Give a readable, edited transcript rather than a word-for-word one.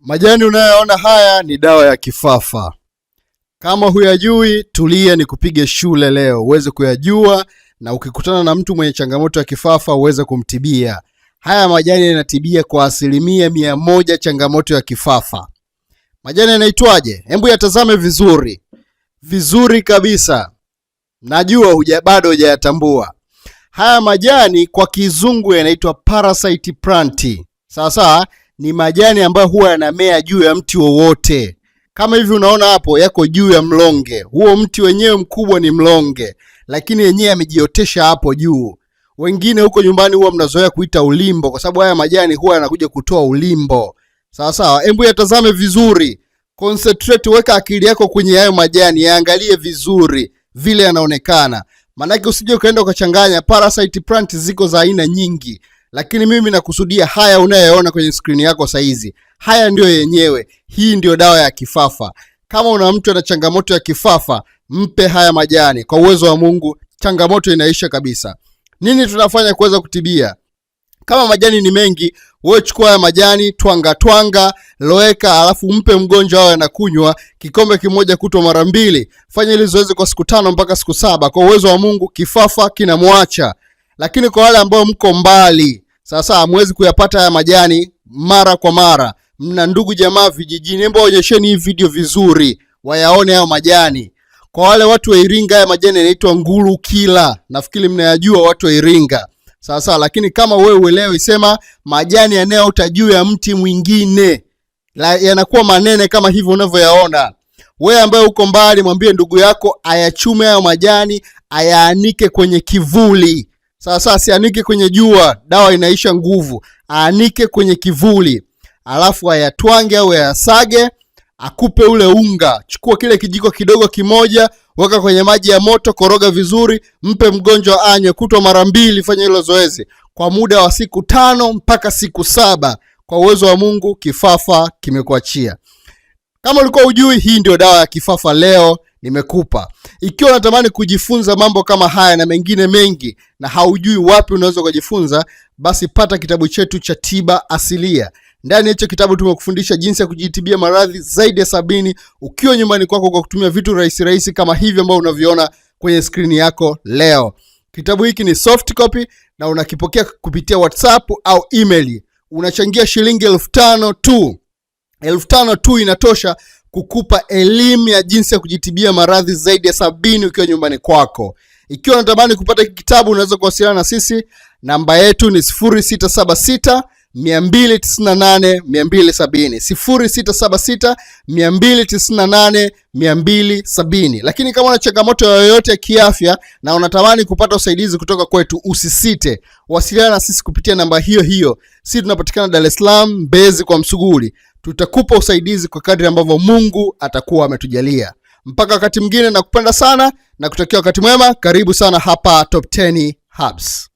Majani unayoona haya ni dawa ya kifafa. Kama huyajui, tulia nikupige shule leo uweze kuyajua, na ukikutana na mtu mwenye changamoto ya kifafa uweze kumtibia. Haya majani yanatibia kwa 100% changamoto ya kifafa. Majani yanaitwaje? Hebu yatazame vizuri vizuri kabisa. Najua bado hujayatambua. Haya majani kwa kizungu yanaitwa parasite plant. Sawa sawa, ni majani ambayo huwa yanamea juu ya mti wowote. Kama hivi unaona hapo, yako juu ya mlonge. Huo mti wenyewe mkubwa ni mlonge, lakini yenyewe yamejiotesha hapo juu. Wengine huko nyumbani huwa mnazoea kuita ulimbo, kwa sababu haya majani huwa yanakuja kutoa ulimbo. Sawa sawa, hebu yatazame vizuri, concentrate, weka akili yako kwenye hayo majani, yaangalie vizuri vile yanaonekana, maanake usije ukaenda ukachanganya. Parasite plant ziko za aina nyingi, lakini mimi nakusudia haya unayoyaona kwenye skrini yako saizi. Haya ndiyo yenyewe, hii ndiyo dawa ya kifafa. Kama una mtu ana changamoto ya kifafa, mpe haya majani. Kwa uwezo wa Mungu, changamoto inaisha kabisa. Nini tunafanya kuweza kutibia? Kama majani ni mengi, wewe chukua haya majani, twanga twanga, loweka, alafu mpe mgonjwa awe anakunywa kikombe kimoja kutwa mara mbili. Fanya hili zoezi kwa siku 5 mpaka siku 7. Kwa uwezo wa Mungu kifafa kinamwacha. Lakini kwa wale ambao mko mbali, sasa hamwezi kuyapata haya majani mara kwa mara, mna ndugu jamaa vijijini, hebu waonyesheni hii video vizuri, wayaone hayo majani. Kwa wale watu wa Iringa, haya majani yanaitwa ngulukila, nafikiri mnayajua watu wa Iringa. Sawa sawa, lakini kama wewe uelewi, sema majani yanayoota juu ya mti mwingine yanakuwa manene kama hivyo unavyoyaona. Wewe ambaye uko mbali, mwambie ndugu yako ayachume hayo majani, ayaanike kwenye kivuli. Sawa sawa, sianike kwenye jua, dawa inaisha nguvu. Aanike kwenye kivuli, alafu ayatwange au ayasage, akupe ule unga. Chukua kile kijiko kidogo kimoja, weka kwenye maji ya moto, koroga vizuri, mpe mgonjwa anywe kutwa mara mbili. Fanya hilo zoezi kwa muda wa siku 5 mpaka siku 7. Kwa uwezo wa Mungu kifafa kimekuachia. Kama ulikuwa hujui, hii ndio dawa ya kifafa leo nimekupa. Ikiwa unatamani kujifunza mambo kama haya na mengine mengi na haujui wapi unaweza kujifunza, basi pata kitabu chetu cha Tiba Asilia. Ndani ya hicho kitabu tumekufundisha jinsi ya kujitibia maradhi zaidi ya 70 ukiwa nyumbani kwako kwa kutumia vitu rahisi rahisi kama hivi ambavyo unaviona kwenye skrini yako leo. Kitabu hiki ni soft copy na unakipokea kupitia WhatsApp au email. Unachangia shilingi 5,000 tu. 5,000 tu inatosha kukupa elimu ya jinsi ya kujitibia maradhi zaidi ya 70 ukiwa nyumbani kwako. Ikiwa unatamani kupata hiki kitabu, unaweza kuwasiliana na sisi. Namba yetu ni 0676 298 270, 0676 298 270. Lakini kama una changamoto yoyote ya kiafya na unatamani kupata usaidizi kutoka kwetu, usisite, wasiliana na sisi kupitia namba hiyo hiyo. Sisi tunapatikana Dar es Salaam, Mbezi kwa Msuguri. Tutakupa usaidizi kwa kadri ambavyo Mungu atakuwa ametujalia. Mpaka wakati mwingine, nakupenda sana na kutakia wakati mwema. Karibu sana hapa Top 10 Hubs.